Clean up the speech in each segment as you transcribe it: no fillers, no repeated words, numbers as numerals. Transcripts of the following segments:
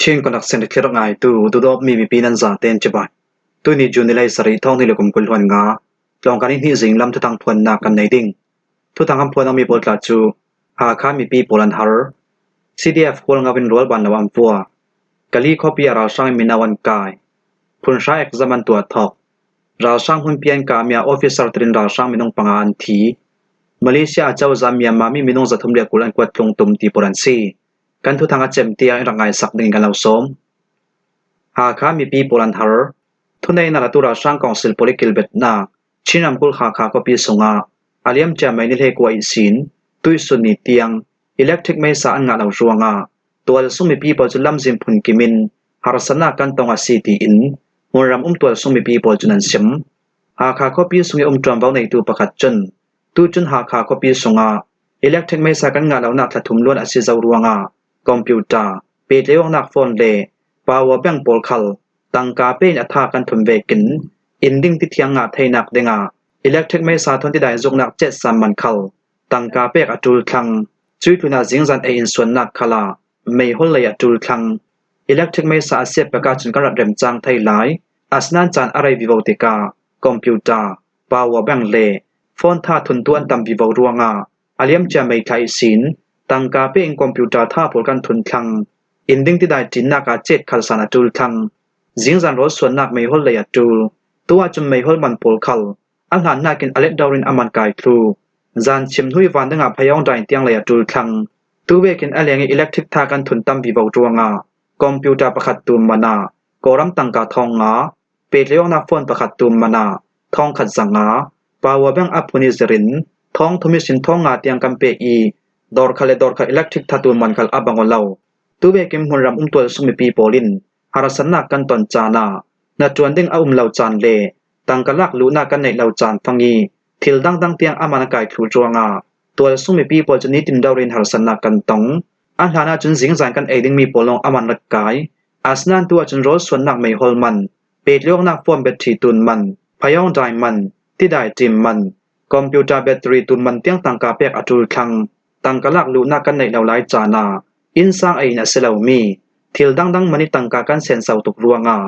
Chin Connection thlir ngaitu dudawpmi mipi nan zaten cibai. Tuni June ni lei sarih thawng ni le kum 20 huan nga tlawngkan i hnih zing lam thuthang phuannak kan nei ding. Thuthang an phuan mi pawl tla cu Hakha mipi pawl an har. CDF Hualngo in rual ban lo an pua. Kali khuapi ah ralhrang in mino an kai. Phunhra exam an tuah thawk. Ralhrang hmunpi an kahmi ah officer telin ralhrang minung panga an thi. Malaysia acozah Myanmar mi minung 320 an kuat tlung tum ti pawl an si. Kan thuthang a cem tiang in rak ngaisak ding in kan lo sawm. Hakha mipi pawl an har. Thuneinak atu ralhrang council pawl i kilbetnak Chin ramkulh Hakha khuapi sungah a liamcia mei ni hlei kua i sin tuisun ni tiang electric meisa an ngah lo ruangah tualsung mipi pawl cu lamzin phunkim in harsatnak kan tong a si tiin hmunram um tualsung mipi pawl cun an sim. Hakha khuapi sung i um ṭuanvo neitu pakhat cun tuchun Hakha khuapi sungah electric meisa kan ngah lonak thla thum luan a si zau ruangah computer, pehtlaihawknak phone le power bank pawl khal tangka pe in a tha kan thun ve kin inn ding ti thiang ngah theinak dingah electric meisa thon tidai zuknak cetsam man khal tangka pek a ṭul thlang. Cui tlun ah zingzan ei in suannak khal ah meihol lei a ṭul thlang. Electric meisa a siat bak ahcun kan rat rem cang thai lai. Asinain caan a rei vivo tikah computer, power bank le phone tha thuntu an tam vivo ruangah a liamcia meithla i sin tangka pe in computer tha pawl kan thun thlang. Inn ding tidai ṭinnak ah cet khal san a ṭul thlang. Zingzan rawl suannak meihol lei a ṭul. Tu ahcun meihol man pawl khal a hlan nakin a let dor in a man kai thlu. Zan chim hnui van dingah phayawng dain tiang lei a ṭul thlang. Tuvekin a leng i electric tha kan thun tam vivo ruangah computer pakhat tum man ah Kawlram tangka 5,000, pehtlaihawknak phone pakhat tum man ah 1,100, power bank a phun i zir in 3,000 i sin 5,000 tiang kan pek i dawr kha le dawr kha electric tha tum man khal a bang lo. Tuvekin hmunram umtual sung mipi pawl in harsatnak kan ton caan ah na ṭuan ding a um lo caan le tangka lak luhnak kan neih lo caan fang i thil dangdang tiang aman a kai thlu ruangah tualsung mipi pawl cu nitin dor in harsatnak kan tong. A hlan ahcun zingzan kan ei dingmi pawl lawng aman rak kai. Asinain tu ahcun rawl suannak meihol man, pehtliawknak phone battery tun man, phayawng dai man, tidai ṭim man, computer battery tun man tiang tangka pek a ṭul thlang. Tangka lak luhnak kan neih lo lai caan ah innsang ei in a si lomi thil dangdang man i tangka kan senso tuk ruangah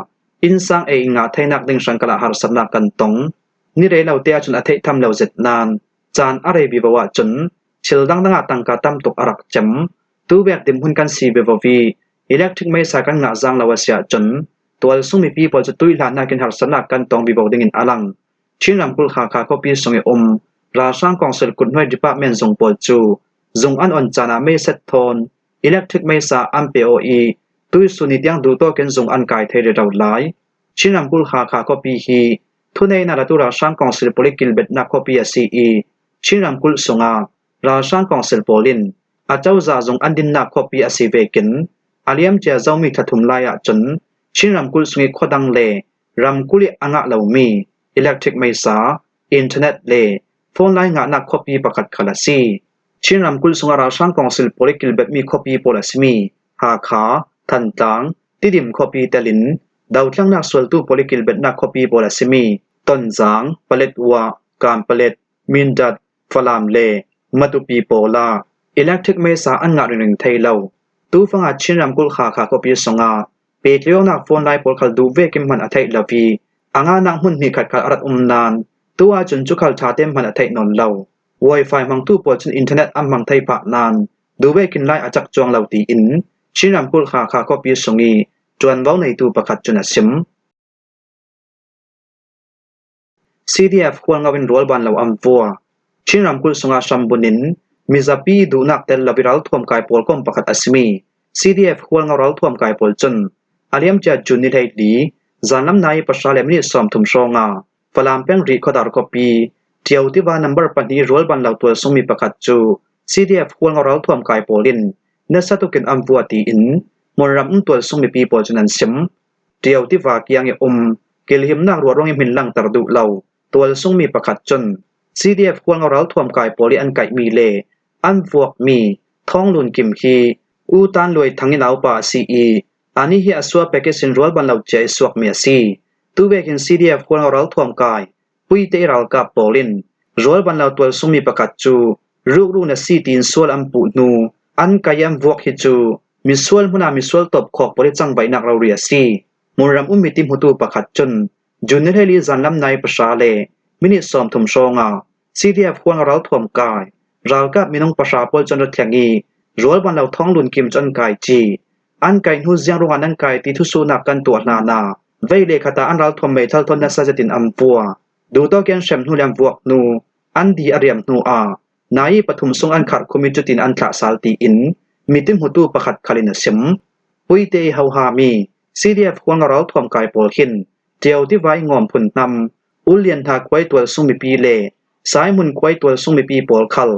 innsang ei in ngah theinak ding hrangkal ah harsatnak kan tong. Ni rei lo te ahcun a theih tham lo zet nain caan a rei vivo ahcun thil dangdang ah tangka tam tuk a rak cem. Tubek dimhmun kan si vivo i electric meisa kan ngah zang lo a si ahcun tualsung mipi pawl cu tuihlannak in harsatnak kan tong vivo dingin a lang. Chin ramkulh Hakha khuapi sung i um ralhrang kongsil kuthnuai department zung pawl cu zung an on caan ah meiset thawn electric meisa an pe awh i tuisun ni tiang duhtawk in zung an kai thei rih lo lai. Chin ramkulh Hakha khuapi hi thuneinak latu ralhrang kongsil pawl i kilbetnak khuapi a si i Chin ramkulh sungah ralhrang kongsil pawl in acozah zung an dinnak khuapi a si vekin a liamcia zomi thla thum lai ahcun Chin ramkulh sung i khuadang le ramkulh i a ngah lomi electric meisa, internet le phone line ngahnak khuapi pakhat khal a si. Chin ramkulh sungah ralhrang kongsil pawl i kilbetmi khuapi pawl a simi Hakha, Thantlang, Tidim khuapi tel in dotlangnak sualtu pawl i kilbetnak khuapi pawl a simi Tonzang, Paletwa, Kanpalet, Mindat, Falam le Matupi pawl ah electric meisa an ngah ringring thei lo. Tufang ah Chin ramkulh Hakha khuapi sungah pehtlaihawknak phone lai pawl khal duh vekin hman a theih lo i a ngahnak hmun hnih khat khal a rat um nain tu ahcun cu khal ṭha tein hman a theih nawn lo. Wi-Fi hmangtu pawl cun internet an hmang thei phah nain duh vekin lai a cak cuang lo tiin Chin ramkulh Hakha khuapi sung i ṭuanvo neitu pakhat cun a chim. CDF Hualngo in rualban lo an vua. Chin ramkulh sungah hrambunh in mizapi duhnak tel lo i ralthuam kai pawl kom pakhat a simi CDF Hualngo ralthuam kai pawl cun a liamcia June ni 14 zanlam nai pahra le minute 30 hrawng ah Falam peng Rihkhawdar khuapi Ṭio tiva number pahnih rualban lo tual sungmi pakhat cu CDF Hualngo ralthuam kai pawl in nasa tukin an vua tiin hmunram um tual sung mipi pawl cun an sim. Ṭio tiva kiang i um kilhimnak ruah ruang i hmin langhter duh lo tualsungmi pakhat cun CDF Hualngo ralthuam kai pawl i an kaihmi le an vuakmi Thawnglun Kim hi U Tan Luai Thang i naupa a si i anih hi a sual pek i sin rualban lo cia i suakmi a si. Tubek in CDF Hualngo ralthuam kai Puite i ralkap pawl in rualban lo tualsungmi pakhat cu rukru na si tiin sual an puh hnu an kai i an vuak hi cu Misual hmun ah misual tawpkhawk pawl i cangvaihnak rori a si. Hmunram ummi ti hmutu pakhat cun June ni 12 zanlam nai pahra le minute 30 hrawng ah CDF huang ralthuam kai ralkap minung pahra pawl cu an ra thleng i rualban lo thonglun kim cu an kai chih. An kai hnu ziang ruangah nan kai ti thusuhnak kan tuah hlan ah vei le khat ah an ralthuam meithal thawn nasa zet in an pua. Duhtawk in an hrem hnu le an vuak hnu, an di a riam hnu ah nai pathum sung an kharh khum i cutin an thlah sal tiin mitin hmutu pakhat khal in a sim. Puite i hohami CDF huang ralthuam kai pawl hin Ṭio tiva i ngawm phun hnam, Ullian hna khuai tual sung mipi le Saimun khuai tual sung mipi pawl khal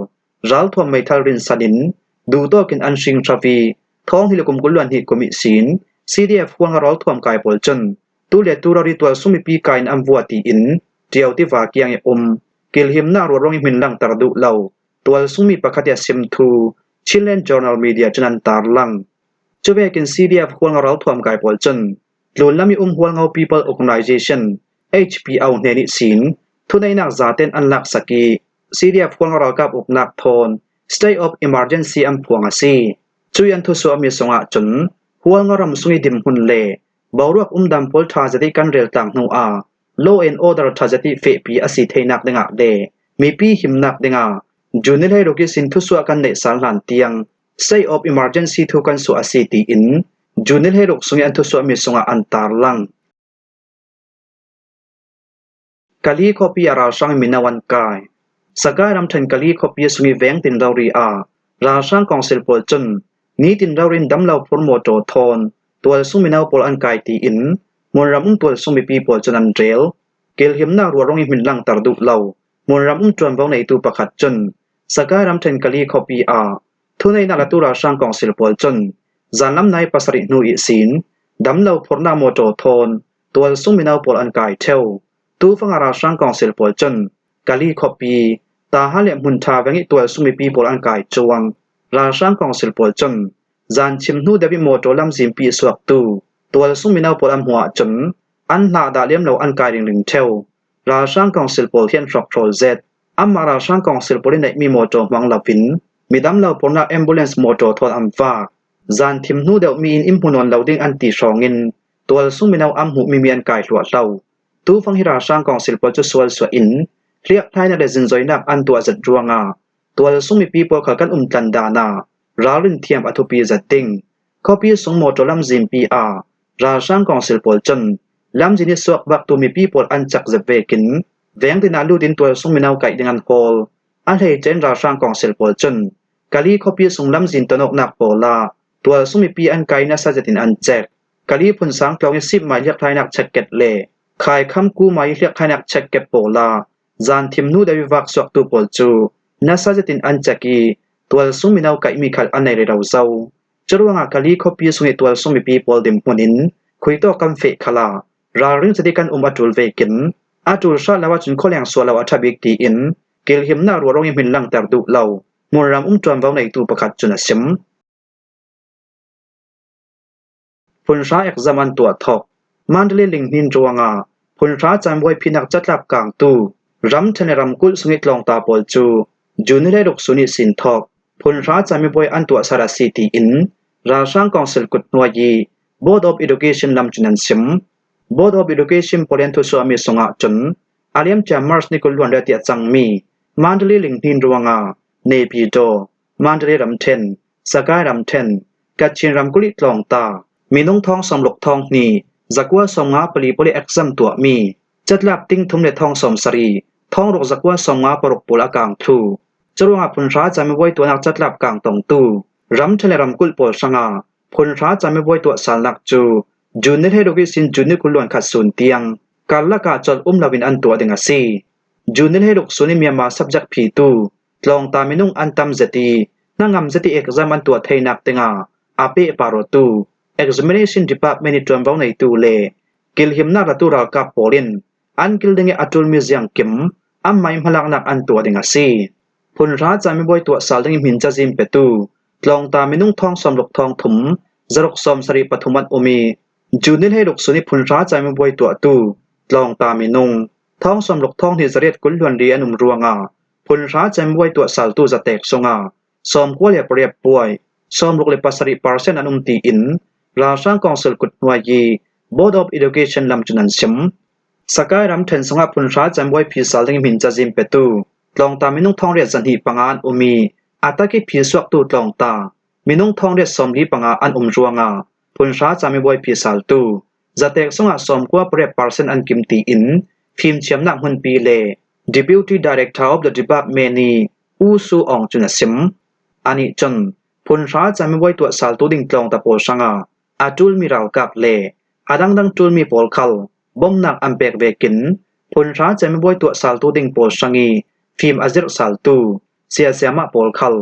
ralthuam meithal rinsan in duhtawk in an hring hrav i thawng hi le kum 22 kum i sin CDF huang ralthuam kai pawl cun tu le tu rari tual sung mipi kai in an vua tiin Ṭio tiva kiang i um kilhimnak ruaruang i hmin langhter duh lo tual sungmi pakhat i a sim thu Chinland Journal Media cun an tarlang. Cuvekin CDF huang ralthuam kai pawl cun Tlunlam i um Hualngo People Organization HPO hne nih sin thuneinak zaten an laksak i CDF Hualngo ralkap uknak thawn State of Emergency an phuang a si. Cui an thusuahmi sungah cun Hualngo ram sung i dimhmun le boruak umdam pawl ṭha zet i kan rel tlang hnu ah law and order ṭha zet i fehpi a si theinak dingah le mipi himnak dingah June ni 16 i sin thusuah kan neih sal hlan tiang State of emergency thu kan suah a si tiin June ni 16 sung i an thusuahmi sungah an tarlang. Kali khuapi ah ralhrang mino an kai. Sagaing ramṭhen Kali khuapi sung i vengtin rori ah ralhrang kongsil pawl cun nitin rorin damlo phur mawṭaw thawn tualsung mino pawl an kai tiin hmunram um tualsung mipi pawl cun an rel. Kilhimnak ruarong i hmin langhter duh lo hmunram um ṭuanvo neitu pakhat cun Sagaing ramṭhen Kali khuapi ah thuneinak latu ralhrang kongsil pawl cun zanlam nai pasarih hnu i sin damlo phurnak mawṭaw thawn tualsung mino pawl an kai ṭheo. Tufang ah ralhrang kongsil pawl cun Kali khuapi, Tahan le hmunṭha veng i tualsung mipi pawl an kai cuang. Ralhrang kongsil pawl cun zan chim hnu deuh i mawṭaw lamzimpi a suaktu tualsung mino pawl an hmuh ahcun an hlah dah lem lo an kai ringring ṭheo. Ralhrang kongsil pawl hi an hrokhrawl zet. Anmah ralhrang kongsil pawl i neihmi mawṭaw hmang loin midamlo pawl ambulance mawṭaw thawn an vak. Zan thim hnu deuh mi in inn hmunawn lo ding an ti hrawng in tualsung mino an hmuhmi mi an kai hluahhlo. Tufang hi ralhrang kongsil pawl cu sual suah in hliakhlainak le zinzoinak an tuah zat ruangah tualsung mipi pawl kha kan umtlan dan ah ralrin thiam a thupi zat ding. Khuapi sung mawṭaw lamzimpi ah ralhrang kongsil pawl cun lamzin i suak baktu mipi pawl an cak zat vekin vengtin ah lut in tualsung mino kaih ding an kawl. A hleice in ralhrang kongsil pawl cun Kali khuapi sung lamzin tonawknak pawl ah tualsung mipi an kai nasa zet in an cek. Kali phunsang tlawng i sipmai hliakhlainak checkket le khaikham kumai hliakhlainak checkket pawl ah zan thim hnu deuh i vak suaktu pawl cu nasa zet in an cek i tualsung mino kaihmi khal an nei rero zo. Curuangah Kali khuapi sung i tualsung mipi pawl dimhmun in khuitawk kan feh khal ah ralring cati kan um a ṭul vekin a ṭul hrat lo ahcun khualeng sual lo a ṭha bik tiin kilhimnak ruarong i hmin langhter duh lo hmunram um ṭuanvo neitu pakhat cun a sim. Phunhra exam an tuah thawk. Mandalay lihnin ruangah phunhra caanbuai phinak catlap kaangtu ramṭhen le ramkulh sung i tlawngta pawl cu June ni 16 sun i sin thawk phunhra camibuai an tuah sar a si tiin ralhrang council kut hnuai i Board of Education lam cun an sim. Board of Education pawl an thusuahmi sungah cun a liamcia March ni 20 luan ti a cangmi Mandalay lihnin ruangah Naypyidaw, Mandalay ramṭhen, Sagaing ramṭhen, Kachin ramkulh i tlawngta minung thong sawmruk thong hnih zakua 54 pawl i exam tuahmi catlap ting thum le thong 70 thong ruk zakua 56 pawl a kaang thlu. Curuangah phunhra camibuai tuahnak catlap kaang tongtu ramṭhen le ramkulh pawl hrangah phunhra camibuai tuah salnak cu June ni 16 i sin June ni 21 sun tiang karlak ah colh um loin an tuah ding a si. June ni 16 sun i Myanmar subject phitu Tlawngta minung an tam zet i hnangam zet i exam an tuah theinak dingah aa pehparawtu Examination Department i ṭuanvo ngeitu le kilhimnak latu ralkap pawl in an kil ding i a ṭulmi ziangkim anmah i hmalaknak an tuah ding a si. Phunhra camibuai tuah sal ding i hmin cazin petu tlawngta minung thong 60 thong thum zaruk 73 an um i June ni 16 sun i phunhra camibuai tuahtu tlawngta minung thong 60 thong hnih zariat 20 hluan li an um ruangah phunhra camibuai tuah saltu zatek sungah 98 puai. 67 percent an um tiin ralhrang council kut hnuai i Board of Education lam cun an chim. Sakai ramṭhen zongah phunhra canbuai phisal ding min cazin petu tlawngta minung thongriat 25 an um i a taki phisuaktu tlawngta minung thongriat 45 an um ruangah phunhra camibuai phisaltu zatek zongah 98 percent an kim tiin fimthiamnak hmunpi le Deputy Director of the Department nih U Su Aung cun a chim. Anih cun phunhra camibuai tuah saltu ding tlawngta pawl hrangah a ṭulmi ralkap le a dangdang ṭulmi pawl khal bawmhnak an pek ve kin phunhra camibuai tuah saltu ding pawl hrang i fim a zirh saltu siasiamah pawl khal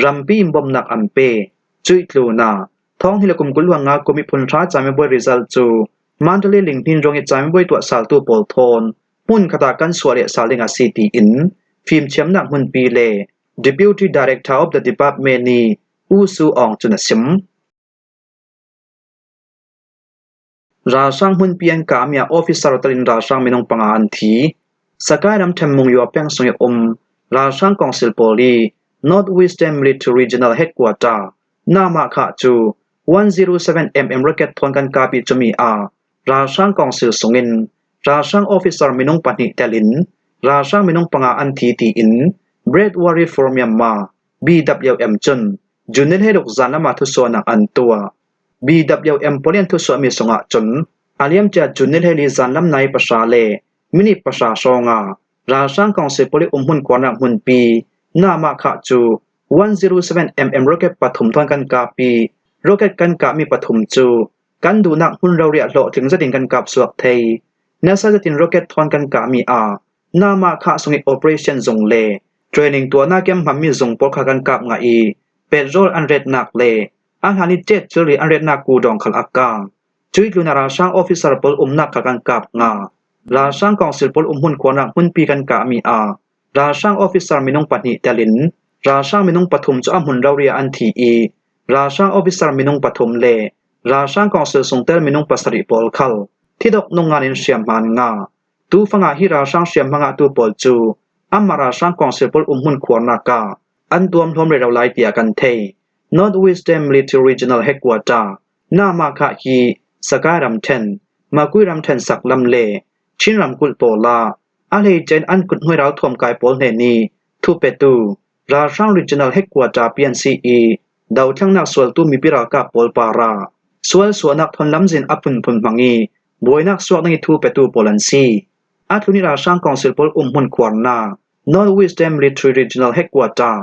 rampi in bawmhnak an pe. Cuihtluna thawng hi le kum 20 nga kum i phunhra camibuai result cu Mandalay linghninh ruang i camibuai tuah saltu pawl thawn hmunkhat ah kan suah le sal ding a si tiin fimthiamnak hmunpi le Deputy Director of the Department nih U Su Aung cun a chim. Ralhrang hmunpi an kahmi ah officer tal in ralhrang minung panga an thi. Sakai ramṭhen Mungyaw peng sung i um ralhrang council pawl i North Western Military Regional Headquarter Namahkhah cu 107mm rocket thawn kan kahpi cumi ah ralhrang council sungin ralhrang officer minung pahnih tel in ralhrang minung panga an thi tiin Bread Warrior for Myanmar BWM cun June ni hleiruk zan lam ah thusuahnak an tuah. BWM pawl an thusuahmi sungah cun a liamcia June ni hleili zan lam nai pahra le minute pahra hrawng ah ralhrang council pawl i umhmun khuarnak hmunpi Namahkhah cu 107mm rocket pathum thawn kan kap i rocket kan kahmi pathum cu kan duhnak hmun roriah hlawhtling zet in kan kap suak thei. Nasa zet in rocket thawn kan kahmi ah Namahkhah sung i operation zung le training tuahnak i an hmanmi zung pawl kha kan kap ngah i petrol an retnak le a hlan i ṭet thilri an retnak kudawng khal a kang. Cui tlun ah ralhrang officer pawl umnak kha kan kap nga. Ralhrang council pawl umhmun khuarnak hmunpi kan kahmi ah ralhrang officer minung pahnih tel in ralhrang minung pathum cu a hmun rori ah an thi i ralhrang officer minung pathum le ralhrang council sungtel minung pasarih pawl khal thidok nungan in hriamhman nga. Tufang ah hi ralhrang hriamhmang ah tu pawl cu anmah ralhrang council pawl umhmun khuarnak ah an tuamhlawm rero lai tiah kan thei. North Western Military Regional Headquarter Namahkhah hi Sakai ramṭhen, Makui ramṭhen sak lam le Chin ramkulh pawl ah a hleice in an kuthnuai ralthuam kai pawl hne nih thupetu ralhrang regional headquarter pi an si i dothlannak sualtu mipi ralkap pawl para sual suahnak thonlamzin a phunphun hmang i buainak suak ding i thupetu pawl an si. A tlun i ralhrang council pawl umhmun khuarnak North Western Military Regional Headquarter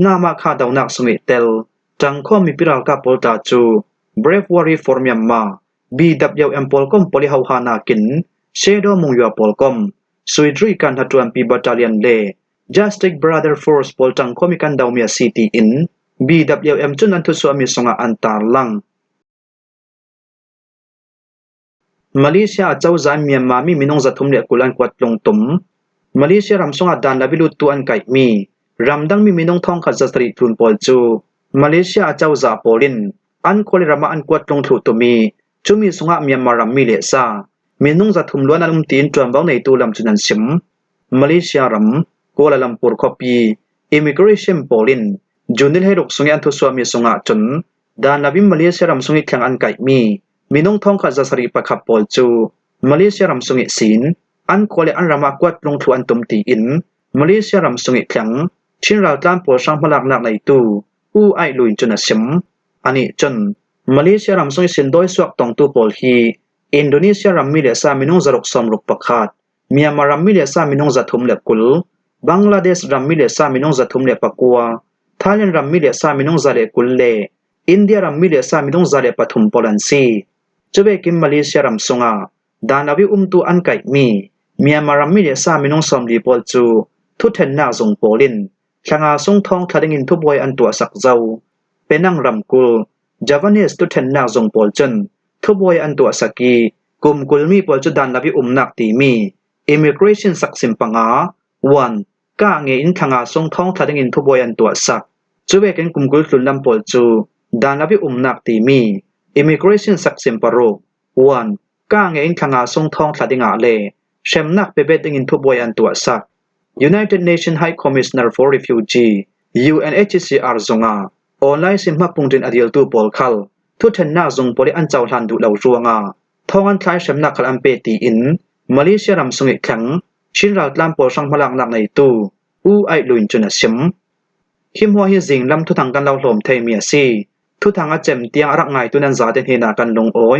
Namahkhah donak sung i tel ṭangkhaw mipi ralkap pawl tla cu Brave Warrior for Myanmar BWM pawl kom pawl i hoha nakin Shadow Mungya pawl kom Suidri kan hnaṭuanpi battalion le Justice Brother Force pawl ṭangkhaw mi kan domi a si tiin BWM cun an thusuahmi sungah an tarlang. Malaysia acozah in Myanmar mi minung 320 an kuat lungtum. Malaysia ram sungah dan le biluttu an kaihmi ramdang mi minung thongkhat 700 tlun pawl cu Malaysia acozah pawl in an khua le ram ah an kuat lungthlu tumi cumi sungah Myanmar rammi le sa minung 300 luan an um tiin ṭuanvo neitu lam cun an sim. Malaysia ram Kuala Lumpur khuapi immigration pawl in June ni 16 sung i an thusuahmi sungah cun Dan lo in Malaysia ram sung i thlang an kaihmi minung thongkhat 701 pawl cu Malaysia ram sung i sin an khua le an ram ah kuat lungthlu an tum tiin Malaysia ram sung i thlang Chin raltlan pawl hrang hmalaknak neitu U Aih Luin cun a sim. Anih cun Malaysia ram sung i sin dawisuak tongtu pawl hi Indonesia rammi le sa minung 661, Myanmar rammi le sa minung 320, Bangladesh rammi le sa minung 309, Thailand rammi le sa minung 120 le India rammi le sa minung 103 pawl an si. Cubekin Malaysia ram sungah Danawi umtu an kaihmi Myanmar rammi le sa minung 40 pawl cu thuthennak zung pawl in thlanga sung thawng thla dingin thubuai an tuahsak zau. Penang ramkulh Javanese tuthennak zung pawl cun thubuai an tuahsak i kum kulmi pawl cu Danawi umnak timi immigration saksim panga one Kah nge in thlanga sung thawngthla dingin thubuai an tuahsak. Cuvekin kum 20 tlunlam pawl cu Danabi umnak timi immigration saksim paruk one kah nge in thlanga sung thawngthla dingah le hremnak pebet dingin thubuai an tuahsak. United Nations High Commissioner for Refugee UNHCR zungah Online sim-hmak pungṭin a diltu pawl khal thuṭhennak zung pawl i an cohlan duh lo ruangah thong an thlai hremnak khal an pe tiin Malaysia ram sung i thleng Chin raltlam pawl hrang hmalaknak ngeitu U Aih Lwin cun a chim. Hi hmuah hi zinglam thuthang kan lo hlawm theimi a si. Thuthang a cem tiang a rak ngaitu nan zate hnenah kan lungawi.